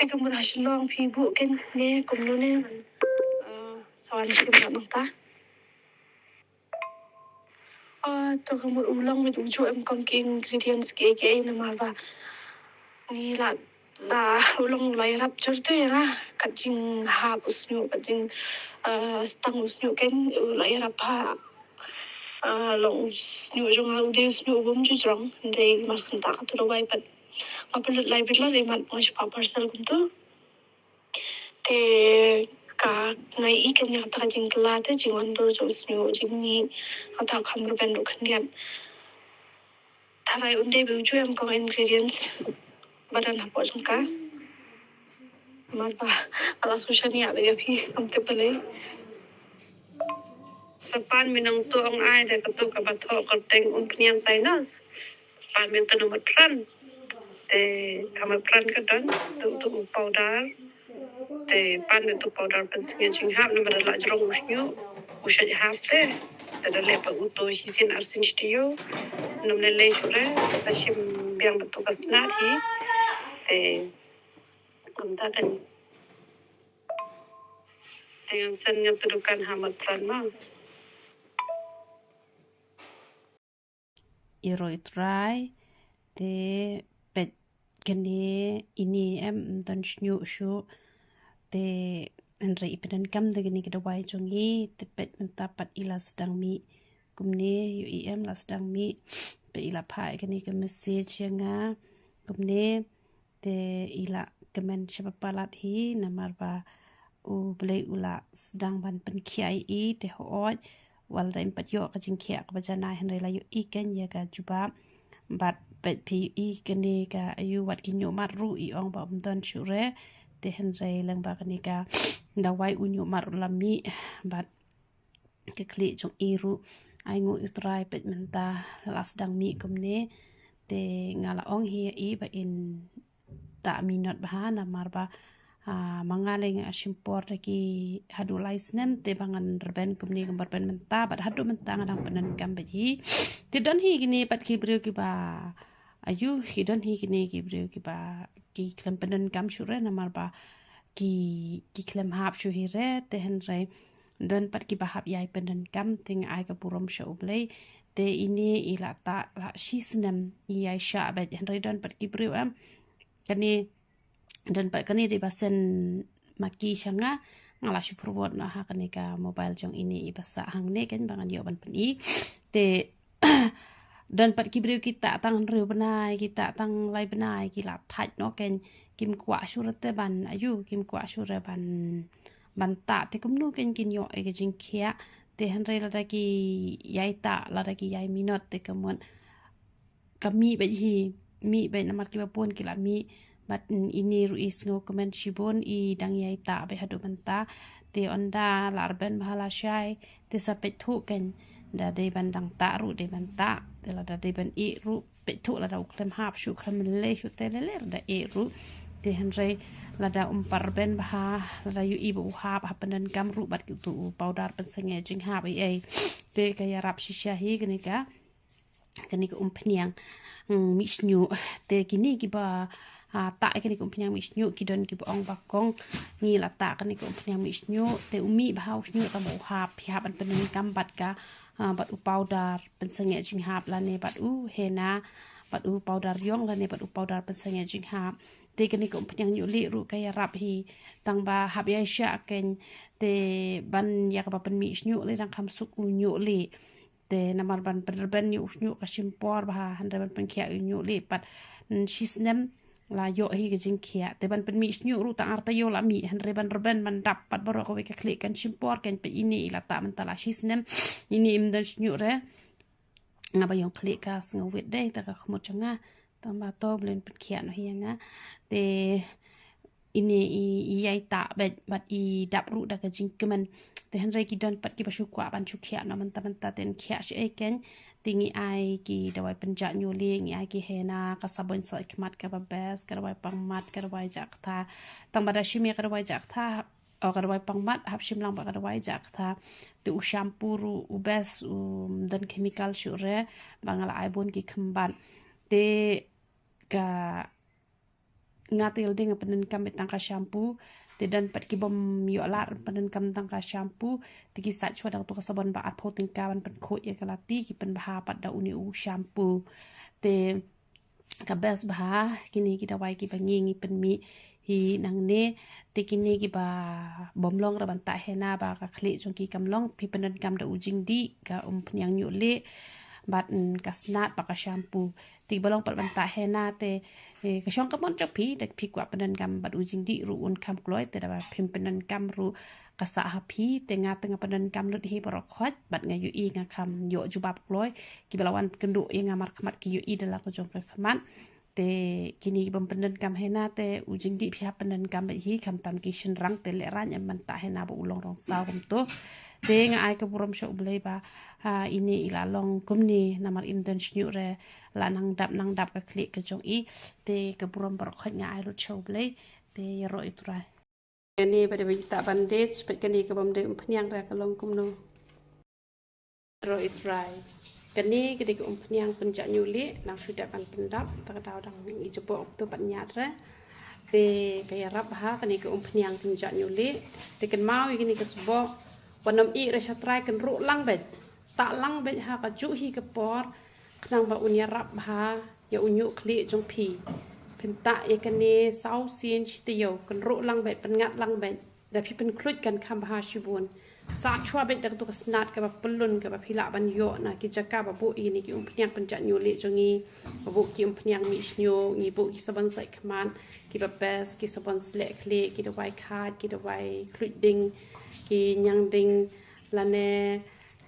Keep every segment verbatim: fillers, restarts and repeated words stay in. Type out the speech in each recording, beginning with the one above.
Te ka mut ha Shillong phi buh kein ne kumno ne? Ah, sa wan shim na nangta. Ah, to ka mut u long mit u ju em kong ki ingredients ki ki namar ba ngi la la u long la ïarap jur te ïa nga. Kat jinghap u sniuh, kat jing ah, stang u sniuh kein u la ïarap ha ah, long u sniuh jong nga u dei u sniuh u bym ju jrong. Hynrei mar senta ka tu dawai pat nga pynlut lai bit la dei mat nga shu pah parcel kumtu. Te ka ngai i kan ïa kata ka jingkylla te jingwan dur jong u sniuh jingmih kata kham rben ruh khyndiat. Tharai un dei ba u ju em kong ingredients ba don hapoh jong ka. Mar ba ala su shaniah ba ïa phi kam te pale. Sa pan mi nang tu ong ai da ka tu ka ba tho ka teng um pniang sinus. Pan mi tu number tran. Te number tran ka don tu tu powder. Te pan mi tu powder pen singe jing hap number la jrong u sniuh. U shaj hap te. Te da le pa u to hisin arsin shtio. Num le le shure. Sa shim biang ba tu ka snat hi. Te kumta kan. Te ngan sen ngan tu dukan ha mat tran ma. Iro i trai te pet kene ini em don sniuh shu te hynrei i pyndonkam da kene ka dawai jong i te pet mynta pat i la sdang mih kumne yu i em la sdang mih pet i la phah kene ka message ïa nga kumne te i la kmen shaba palat hi namar ba u Blei u la sdang ban pynkhiah ïa i te hooid wat la da im pat ïoh ka jingkhiah kaba janai hynrei la ïoh i kein ïa ka jubab bad peit phi ïoh i kane ka ayu wat ki ñiuh mat ruh i ong ba um don shuh re te hynrei lang ba kane ka dawai u ñiuh mat ruh la mih bad ka khlieh jong i ruh ai nguh ïa u Trai peit mynta la sdang mih kumne te nga la ong hi ïa i ba in ta minot bha namar ba ah, ma nga leng a shim por da ki haduh lai snem te ba ngan rben kumne kumba rben mynta bad haduh mynta nga dang pyndonkam bad hi. Te don hi kine pat ki briew kiba ayu hi don hi kine ki briew kiba ki khlem pyndonkam shuh re namar ba ki ki khlem hap shuh hi re te hynrei don pat kiba hap ïai pyndonkam te nga ai ka burom sha U Blei te ine i la ta la shi snem i ïai shah bad hynrei don pat ki briew em kane don pat kane dei ba send ma ki sha nga nga la shu forward noh ha kane ka mobile jong ine i ba sah hangne kan ba ngan ïoh ban pyni te don pat ki briew ki ta tang hynriew bnai ki ta tang lai bnai ki la thait noh kan kim kwah shuh re te ban ayu kim kwah shuh re ban ban ta te kumno kan kin ïoh ïa ka jingkhiah te hynrei lada ki ïai ta lada ki ïai minot te ka mut ka mih bad hi mih bad namar kiba bun ki la mih bad ine ruh i sngew kmen shibun i dang ïai ta bad haduh mynta te ynda la rben bha la shai te sa peit thuh kan da dei ban dang ta ruh dei ban ta te lada dei ban i ruh peit thuh lada u khlem hap shuh khlem lei shuh te lei lei da i ruh te hynrei lada um pat rben bha lada ïoh i ba u hap hap pyndonkam ruh bad ki tu u powder pynsangeh jinghap ei ei te ka ïarap shisha hi kane ka kane ka umphniang mih shñiuh te kine kiba ah, ta kane ka umphniang mih shñiuh ki don kiba ong ba kong ngi la ta kane ka umphniang mih shñiuh te u mih bha u shñiuh tang ba u hap phi hap ban pyndonkam bad ka ah, bad u powder pynsangeh jinghap lane bad u henna bad u powder ïong lane bad u powder pynsangeh jinghap te kane ka umphniang ñiuh lieh ruh ka ïarap hi tang ba hap ïai shah kein te ban ïa kaba pynmih shñiuh lei dang kham suk u ñiuh lieh te namar ban pynrben ïa u shñiuh ka shim por bha hynrei ban pynkhiah ïa u ñiuh lieh pat shi snem la ïoh hi ka jingkhiah te ban pynmih shñiuh ruh tang ar taïew la mih hynrei ban rben ban dap pat baroh kawei ka khlieh kan shim por kan peit ine i la ta mynta la shi snem ine im don shñiuh re nga ba ïong khlieh ka sngewit dei ta ka khmut jong nga tang ba to blin pynkhiah noh ïa nga te ine i ïai ta bad bad i dap ruh da ka jingkmen te hynrei ki don pat kiba shu kwah ban shu khiah noh mynta mynta te khiah shi ei kein te ngi ai ki dawai pynjah ñiuh lieh ngi ai ki henna ka sabon soi khmat kaba best ka dawai pangmat ka dawai jaktha tang ba da shim ïa ka dawai jaktha o ka dawai pangmat hap shim lang ba ka dawai jaktha te u shampoo ruh u best u don chemical shuh re ba nga la ai bun ki khymbat te ka nga te ïa lade nga pyndonkam beit tang ka shampoo. Te don pat ki bym ïoh lad pyndonkam tang ka shampoo, te ki sait shuwa da katu ka sabon ba arphew tyngka ban pynkhuid ïa ka lati, ki pynbha pat da une u shampoo. Te ka best bha kine ki dawai kiba ngi ngi pynmih hi nangne. Te kine kiba bym long re ban tah hena ba ka khlieh jong ki kam long, phi pyndonkam da u jingdih, ka umphniang ñiuh lieh, bad, mm, ka snat bad ka shampoo. Te kiba long pat ban tah hena te, eh, ka shong ka mon jong phi, da phi kwah pyndonkam bad u jingdih ruh un kham kloi, te da ba phim pyndonkam ruh ka sah ha phi. Te nga te nga pyndonkam lut hi baroh khoit, bad nga ïohi nga kham ïoh jubab kloi. Kiba la wan kynduh ïa nga markhmat ki ïohi da la ka jong ka khmat. Te kine ki bym pyndonkam hena te u jingdih phi hap pyndonkam beit hi, khamtam ki shynrang, te lehraiñ em ban tah hena ba u long rong saw kumto. Te nga ai ka burom sha U Blei ba, ha, ine i la long kumne, namar im don shñiuh re, la nang dap nang dap ka khlieh ka jong i. Te ka burom baroh khoit nga ai lut sha U Blei. Te ïaroh ïa U Trai. Kane ba dei ba i tah bandage, peit kane ka bym dei umphniang re ka long kumno. Ïaroh ïa U Trai. Kane ka dei ka umphniang pynjah ñiuh lieh, nang shu dep ban pyndap, ta ka daw dang i jaboh to pat ñiad re. Te ka ïarap bha kane ka umphniang pynjah ñiuh lieh. Te kynmaw ïa kane ka sboh, wat nym ïeh re sha trai, kynruh lang beit. Tah lang beit ha kajuh hi ka por, khnang ba un ïarap bha ïa u ñiuh khlieh jong phi. Phin tah ïa kane saw sien shi taïew, kynruh lang beit, pynngat lang beit. Da phi pynkhluit kan kham bha shibun. Sait shuwa beit da katu ka snat kaba pyllun kaba phi lah ban ïoh na ki jaka ba buh ïa kine ki umphniang pynjah ñiuh lieh jong ngi. Ba buh ki umphniang mih shñiuh, ngi buh ki sabon sait khmat, kiba best, ki sabon sleh khlieh, ki dawai khaid, ki dawai khluit ding, ki ñiang ding, lane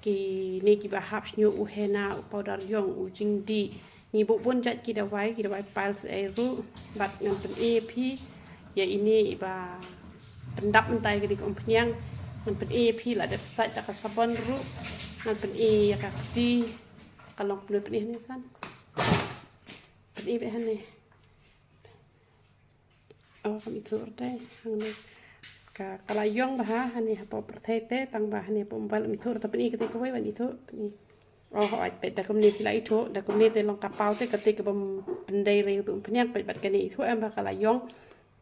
kine kiba hap shñiuh, u hena, u powder ïong, u jingdih. Ngi buh bun jait ki dawai, ki dawai piles ei ruh. Bad ngan pyni ïa phi ïa ine iba pyndap mynta ïa kane ka umphniang. Ngan pyni ïa phi la dep sait da ka sabon ruh. Ngan pyni ïa ka kti. Ka long kumno, pyni hangne san. Pyni beit hangne. Oh, kam ithuh re te hangne. Ka, ka la ïong bha hangne hapoh pyrthei te, tang ba hangne hapoh mobile ym ithuh re te, pyni kata kawei ban ithuh, pyni. Oh, hooid, peit da kumne phi la ithuh, da kumne te long ka paw te, kata ka bym pyndei re ïa utu umphniang, peit bad kane ithuh em ba ka la ïong.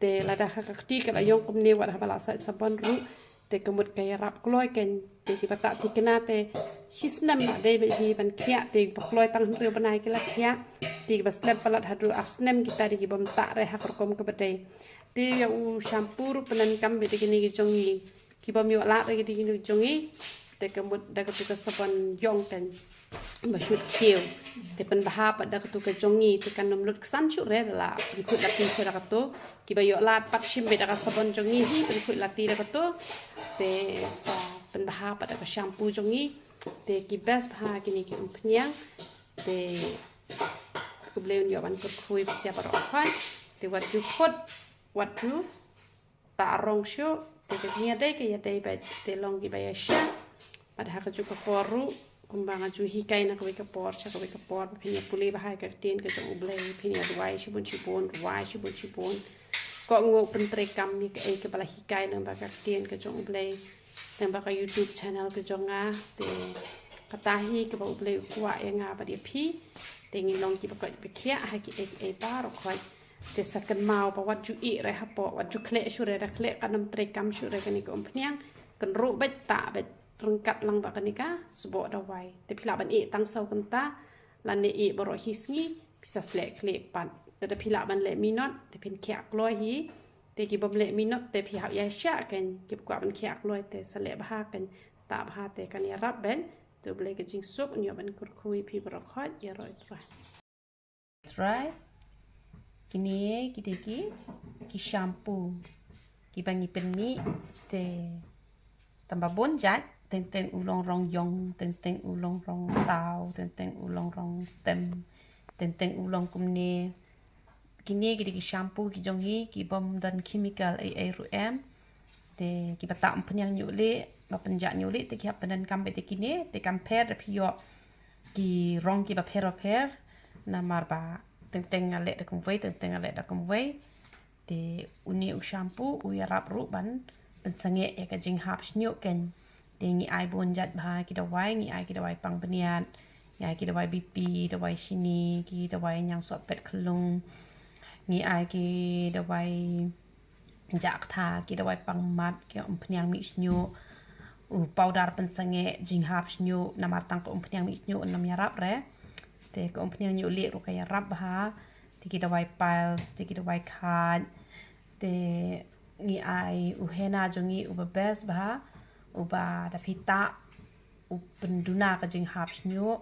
Te lada ha ka kti ka la ïong kumne, wat haba la sait sabon ruh, te ka mut ka ïarap kloi kein. Te kiba tah thikna te shi snem la dei beit hi ban khiah, te ba kloi tang hynriew bnai ki la khiah. Te kiba slem palat haduh ar snem kita dei ki bym tah re ha ka rukom kaba dei. Te ïa u shampoo ruh pyndonkam beit da kine ki jong ngi. Ki bym ïoh lad re ki dei kine ki jong ngi. Te ka mut da katu ka sabon ïong kein ba shu khiew. Te pynbha pat da katu ka jong ngi, te kan ym lut ksan shuh re da la pynkhuid lati shuh da katu. Kiba ïoh lad pat shim beit da ka sabon jong ngi hi, pynkhuid lati da katu. Te sa pynbha pat da ka shampoo jong ngi. Te ki best bha kine ki umphniang. Te U Blei un ïoh ban kyrkhu ïa phi baroh khoit. Te wat ju khot, wat ju tah rong shuh. Te ka jingïadei ka ïadei beit, te long kiba ïasyah. Bad ha kajuh ka por ruh, kumba nga ju hikai na kawei ka por sha kawei ka por, ba phin ïa pule bha ïa ka ktien ka jong U Blei, phin ïa duwai shibun shibun, rwai shibun shibun. Kohnguh, pyntreikam ïa kaei kaba la hikai lyngba ka ktien ka jong U Blei, lyngba ka YouTube channel ka jong nga. Te kata hi kaba U Blei u kwah ïa nga bad ïa phi. Te ngin long kiba koit ba khiah ha kiei kiei baroh khoit. Te sa kynmaw ba wat ju ïeh re hapoh, wat ju khleh shuh re, da khleh kan ym treikam shuh re kane ka umphniang. Kynruh beit, tah beit, ryngkat lang bad kane ka sboh dawai. Te phi lah ban ïeh tang saw kynta, lane ïeh baroh hi sngi, phi sa sleh khlieh pat. Te da phi lah ban leh minot, te phin khiah kloi hi. Te ki bym leh minot te phi hap ïasyah kein, kiba kwah ban khiah kloi te sa leh bha kein, tah bha te kan ïarap beit. Te U Blei ka jingsuk un ïoh ban kyrkhu ïa phi baroh khoit, ïaroh ïa U Trai. Trai. Kine ki dei ki, ki shampoo kiba ngi pynmih, te tang ba bun jait, teng teng u long rong ïong, teng teng u long rong saw, teng teng u long rong stem, teng teng u long kumne. Kine ki dei ki shampoo ki jong ngi, ki bym don chemical ei ei ruh em. Te kiba tah umphniang ñiuh lieh, ba pynjah ñiuh lieh, te ki hap pyndonkam beit te kine, te kam pher da phi ïoh ki rong kiba pher ba pher. Namar ba teng teng nga leh da kumwei, teng teng nga leh da kumwei. Te une u shampoo u ïarap ruh ban pynsangeh ïa ka jinghap shñiuh kein. Te ngi ai bun jait bha ki dawai, ngi ai ki dawai pang bniat, ngi ai ki dawai B P, dawai shini, ki dawai ñiang sohpet khyllung, Ngi ai ki dawai jaktha, ki dawai pang mat, ki umphniang mih shñiuh, u powder pynsangeh jinghap shñiuh, namar tang ka umphniang mih shñiuh ym ïarap re. Te ka umphniang ñiuh lieh ruh ka ïarap bha. Te ki dawai piles, te ki dawai khaj. Te ngi ai u henna jong ngi uba best bha, uba da phi tah u pynduna ka jinghap shñiuh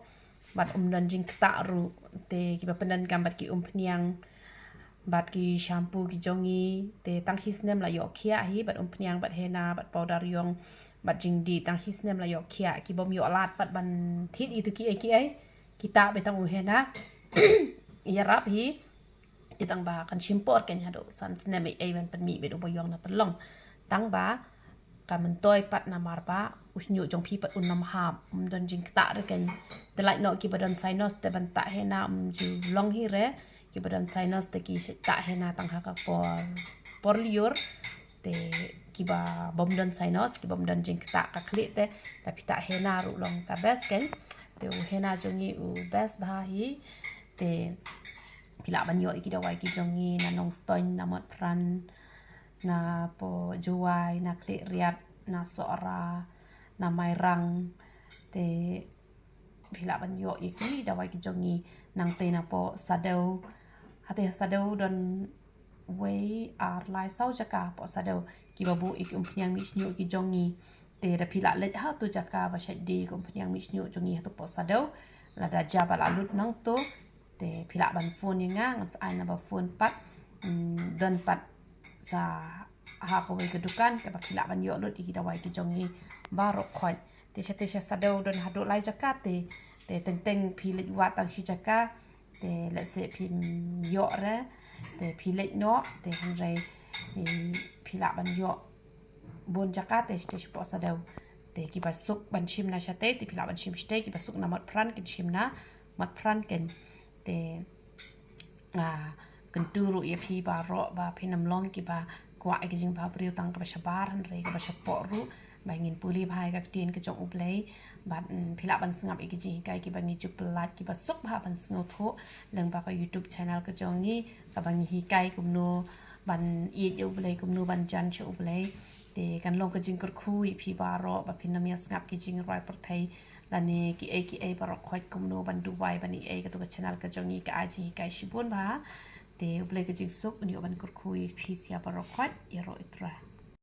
bad um don jingktah ruh. Te kiba pyndonkam bad ki umphniang bad ki shampoo ki jong ngi, te tang shi snem la ïoh khiah hi, bad umphniang bad henna bad powder ïong bad jingdih, tang shi snem la ïoh khiah. Ki bym ïoh lad pat ban thied ïa tu kiei kiei, ki tah beit tang u henna. Ïarap hi. Te tang ba kan shim por kein haduh san snem ei ei ban pynmih beit uba ïong na tyllong. Tang ba ka myntoi pat namar ba u shñiuh jong phi pat un ym hap, um don jingktah re kein. Te lait noh kiba don sinus te ban tah henna ym ju long hi re. Kiba don sinus te ki shait tah henna tang ha ka por, por lyiur. Te kiba bym don sinus, kiba bym don jingktah ka khlieh te da phi tah henna ruh long ka best kein. Te u henna jong ngi u best bha hi. Te phi lah ban ïoh ïa ki dawai ki jong ngi na Nongstoiñ, na Motphran, na poh Jowai, na Khliehriat, na Sohra, na Mairang. Te phi lah ban ïoh ïa ki dawai ki jong ngi nangtei na poh Saddew. Hangtei ha Saddew don wei, ar, lai, saw jaka poh Saddew kiba buh ïa ki umphniang mih shñiuh ki jong ngi. Te da phi lah leit ha tu jaka ba shait die ka umphniang mih shñiuh jong ngi ha tu poh Saddew. Lada jia ba la lut nangtu, te phi lah ban phone ïa nga, ngan sa ai number phone pat. Hmm, don pat sa ha kawei ka dukan kaba phi lah ban ïoh lut ïa ki dawai ki jong ngi baroh khoit. Te sha, te sha Saddew don haduh lai jaka te. Te teng teng phi leit wad tang shi jaka, te lehse phim ïoh re, te phi leit noh, te hynrei, eh, phi lah ban ïoh bun jaka te shatei shapoh Saddew. Te kiba suk ban shim na shatei te phi lah ban shim shatei, kiba suk na Motphran kin shim na Motphran kein. Te, ah, kyntu ruh ïa phi baroh ba phin ym long kiba kwah ïa ki jingbhabriew tang kaba shabar, hynrei kaba shapoh ruh, ba ngin pule bha ïa ka ktien ka jong U Blei. Bad, mm, phi lah ban sngap ïa ki jinghikai kiba ngi ju pyllait kiba suk bha ban sngewthuh lyngba ka YouTube channel ka jong ngi, kaba ngi hikai kumno ban ïeit ïa U Blei, kumno ban jan sha U Blei. Te kan long ka jingkyrkhu ïa phi baroh ba phin ym ïa sngap ki jingrwai pyrthei lane kiei kiei baroh khoit kumno ban duwai ban ïeit. Katu ka channel ka jong ngi ka ai jinghikai shibun bha. Te U Blei ka jingsuk un ïoh ban kyrkhu ïa phi sha baroh khoit. Ïaroh, I Trai.